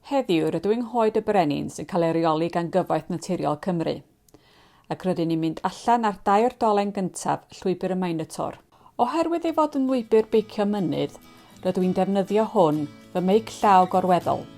Heddiw, rydw i'n Nghoed y Brenin sy'n cael ei reoli gan Gyfoeth Naturiol Cymru. Ac rydyn ni'n mynd allan ar dair dolen gyntaf Llwybr y Minotaur. Oherwydd ei fod yn lwybr beicio mynydd, rydw i'n defnyddio hwn, fy meic llaw gorweddol.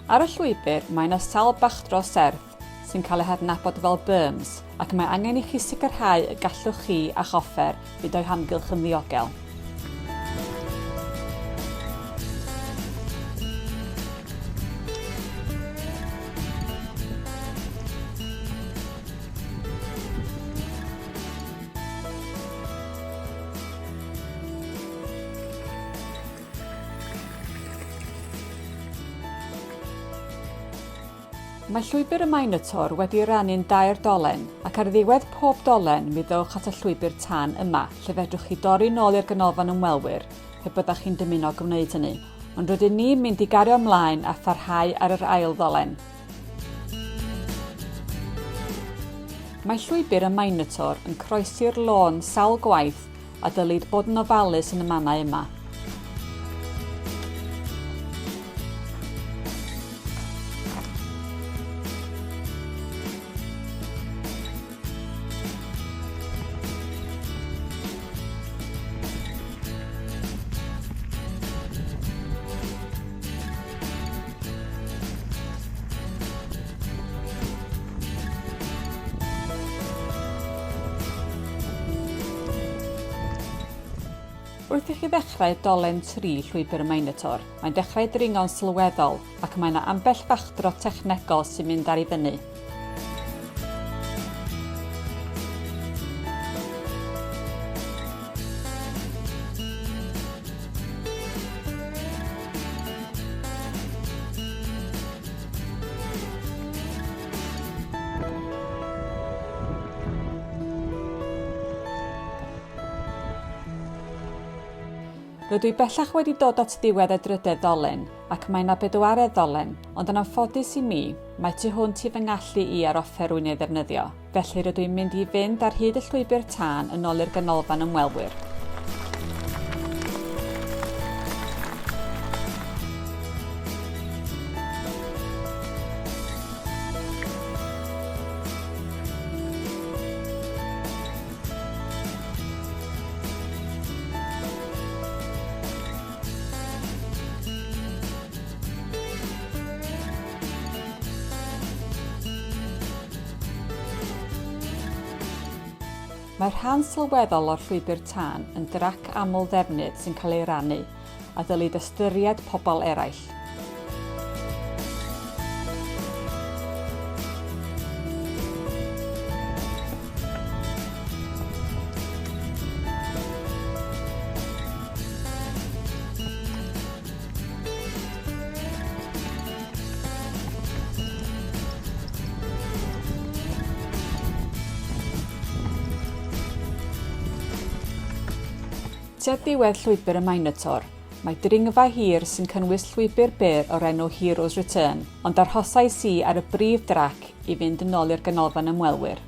Ar y llwybr, mae yna sawl bachdro serth sy'n cael eu hadnabod fel berms ac mae angen i chi sicrhau y gallwch chi a'ch offer fynd o'u hamgylch yn ddiogel. Mae llwybr y Minotaur wedi rannu'n dair dolen, ac ar ddiwedd pob dolen mi ddowch at y llwybr tân yma, lle fedrwch chi dorri nôl i'r ganolfan ymwelwyr pe byddech chi'n dymuno gwneud hynny. Ond rydyn ni'n mynd i gario ymlaen a pharhau ar yr ail ddolen. Mae llwybr y Minotaur yn croesi'r lôn sawl gwaith a dylid bod yn ofalus yn y mannau yma. Wrth i chi ddechrau dolen tri llwybr y Minotaur, mae'n dechrau dringo'n sylweddol ac mae yna ambell fachdro technegol sy'n mynd ar i fyny. Rydw i bellach wedi dod at ddiwedd y drydedd ddolen, ac mae 'na bedwaredd ddolen, ond yn anffodus i mi, mae tu hwnt i fy ngallu i a'r offer rwy'n ei ddefnyddio. Felly rydw i'n mynd i fynd ar hyd y llwybr tân yn ôl i'r ganolfan ymwelwyr. Mae rhan sylweddol o'r llwybr tân yn drac aml-ddefnydd sy'n cael ei rannu, a dylid ystyried pobl eraill. Tua diwedd llwybr y Minotaur, mae dringfa hir sy'n cynnwys llwybr byr o'r enw Hero's Return, ond arhosais i ar y brif drac i fynd yn ôl i'r ganolfan ymwelwyr.